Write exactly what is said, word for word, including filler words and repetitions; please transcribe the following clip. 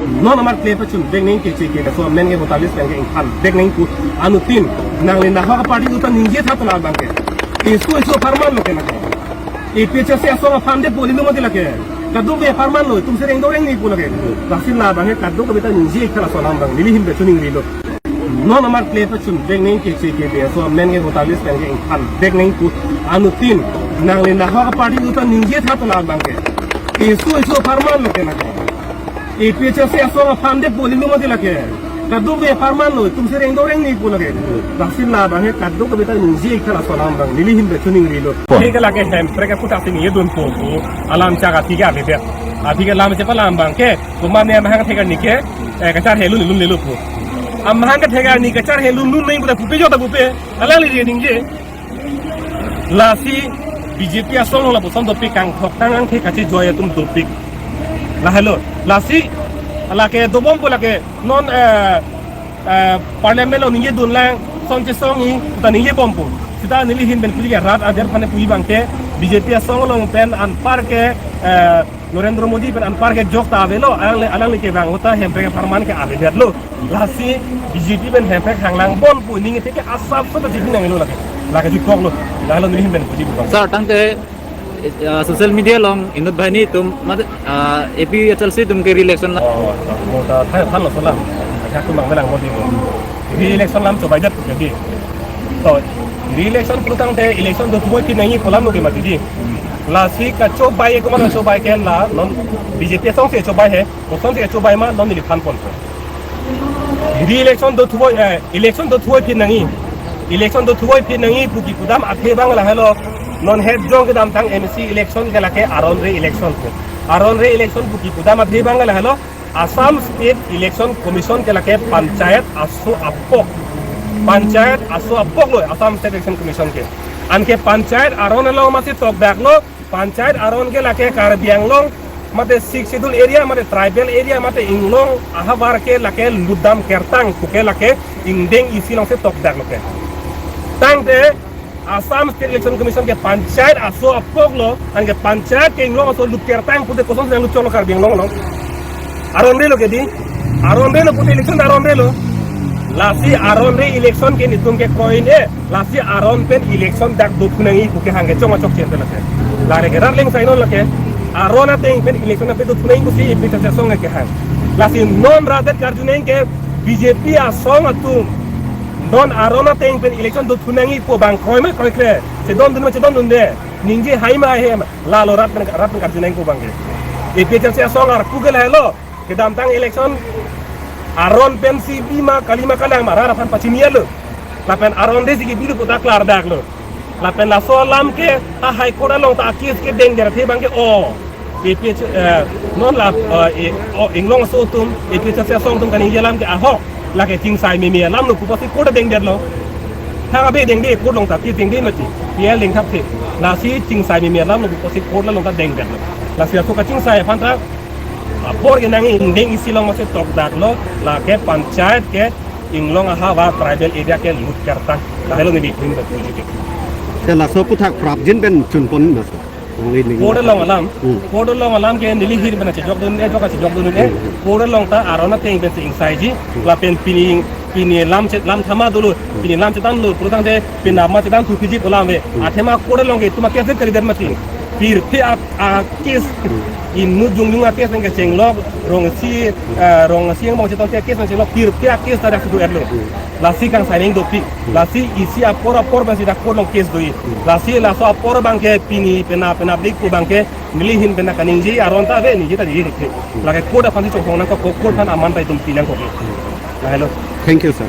Non amar kle pachun bek neng ke che ke so amen ke voter list pen ke ingphan bek neng pu anuttin nangli nahok aparty atum ta ningje tha to labang ke. Isu isu apharman lo ke lake. APHLC asong aphan de poli lo mati lake. Kadokave apharman lo, itum se rengdong rengni pu lake. Lasi labang ke kadokave ta ningje ik tha laso alam abang, neli ahin pen choningri lo. Non amar kle pachun bek neng ke che ke so amen ke voter list pen ke ingphan bek neng pu anuttin nangli nahok aparty atum ta ningje tha to labang ke. Isu isu apharman lo ke lake. APHLC asong aphan de poli lo mati lake. Kadokave apharman lo, itum se rengdong rengni pu lake. Lasi labang ke kadokave ta ningje ik tha laso alam abang, neli ahin pen choningri lo. Thik lake Hemprek aputhak si ningje dunpo pu alam chak athik ke avedet. Athik ke lam chepalam abang ke, komat ne amahang kethek arni ke, eh, kacharhe lun lun lelo pu. Amahang kethek arni kacharhe lun lun neng pu ta pupe jo ta pupe. Alangli ningje. Lasi BJP asong lapuson dopik, kangthok tang angthek kachijoi atum dopik. Lahelo. Lasi lake dobom pu lake non, eh, eh, parliament along ningje dunlang, song chesong-i, ta ningje bompo. Seta neli ahin pen puji ke rat ader aphan puji abang ke, BJP asong along pen anpar ke, eh, Narendra Modi pen anpar ke jok ta avelo, alangli, alangli kevang ahut ta Hemprek apharman ke avedet lo. Lasi BJP pen Hemprek hanglang bompo, ningje thek ke asap so ta jibin nanglo lake. Lake jikok lo. Lahelo neli ahin pen puji abang. Sir, tangte, eh, social media along inut banghini atum, mat, ah, APHLC atum ke re-election la. Oh, mo ta than than lo so alam. Ajak atum abang melang mo di mo. Re-election alam chobaidet ke di. To, re-election pu tangte election do thuvoiphi nangji pu alam lo ke mati di. Lasi kachobai komat kachobai ke la, non BJP asong si chobai he, koson si chobai ma non neli than ponpo. Re-election do thuvoi, eh, election do thuvoiphi nangji. Election do thuvoiphi nangji pu kepudam athe abang lahelo. Non het jong kedamtang MAC election ke lake aron re-election pu. Aron re-election pu kepudam athe abang lahelo. Assam State Election Commission ke lake panchayat aso apok. Panchayat aso apok lo Assam State Election Commission ke. Anke panchayat aron along masi tokdak lo, panchayat aron ke lake Karbi Anglong, mate Sixth Schedule area, mate tribal area, mate inglong ahavar ke lake lutdam kertang, pu ke lake ingdeng isi along si tokdak lo ke. Tangte Assam State Election Commission ke panchayat aso apok lo, anke panchayat ke inglong aso lut kertang pute kosonsi nanglut cholo Karbi Anglong lo. Aron re lo ke di, aron re lo pute election aron re lo. Lasi aron re election ke netum ke koin e, lasi aron pen election dak do thu nangji pu kehang ke chong achok chen pen lake. Lare ke rat leng sai non lake, aron ateng pen election ape do thu nangji pusi APHLC asong kehang. Lasi non rat det karju neng ke BJP asong atum non aron ateng pen election do thu nangji pu abang kroi ma kroikre, chedondun ma chedondunde, ningje hai ma hai ma, lalo rat pen, rat pen karju neng pu abang ke. APHLC asong arpu ke lahelo, kedamtang election aron pensi bi ma kali ma kalang ma rat aphan pachini lo. Lapen aron re si kebi lo pu ta klardak lo. Lapen laso alam ke ha High Court along ta case kedengdet athe abang ke o. APH, eh, non la, eh, e, o, inglong aso atum, APHLC asong atum kaningje alam ke ahok, lake chingsai meme alam lo pu pusi court dengdet lo. Thang abe dengde court along ta, pi dengde mati, pi el dengthap the. Lasi chingsai meme alam lo pu pusi court along ta dengdet lo. Lasi aso kachingsai aphan ta apor ke nangji, ingdeng isi along masi tokdak lo, lake panchayat ke inglong ahavar tribal area ke lut kertang. Lahelo neli ahin pen puji ke. Te laso aputhak prapjin pen chunpon ma so. Only ning. Court along alam. Hmm. Court along alam ke neli ahin pen chejokdun e, jok chejokdun e. Hmm. Court along ta aron ateng pensi ingsaiji. Hmm. Lapen pini, pini lam chet lam thama dolo. Hmm. Pini lam chethan lo, pu tangte pini lam chethan thu phiji pu alam ave. Hmm. Athema court along ke itum a case kalidet mati. Pirthe a, a case. Hmm. Inut jongjong a case nang kechenglok, rong isi, eh, rong isi angbong chetong case nang chenglok, pirthe a case ta dak sudu erlo. Hmm. Lasi kangsai neng dopik. Hmm. Lasi isi apor apor pensi dak court along case do-i. Hmm. Lasi laso apor abang ke pini pena pena bik pu abang ke neli ahin pen kaningje aron ta ave, ningje ta ningje dikhe. Hmm. Lake court aphan si chongchong nangkok, court aphan aman ta itum pi nangkok. Hmm. Lahelo. Thank you, sir.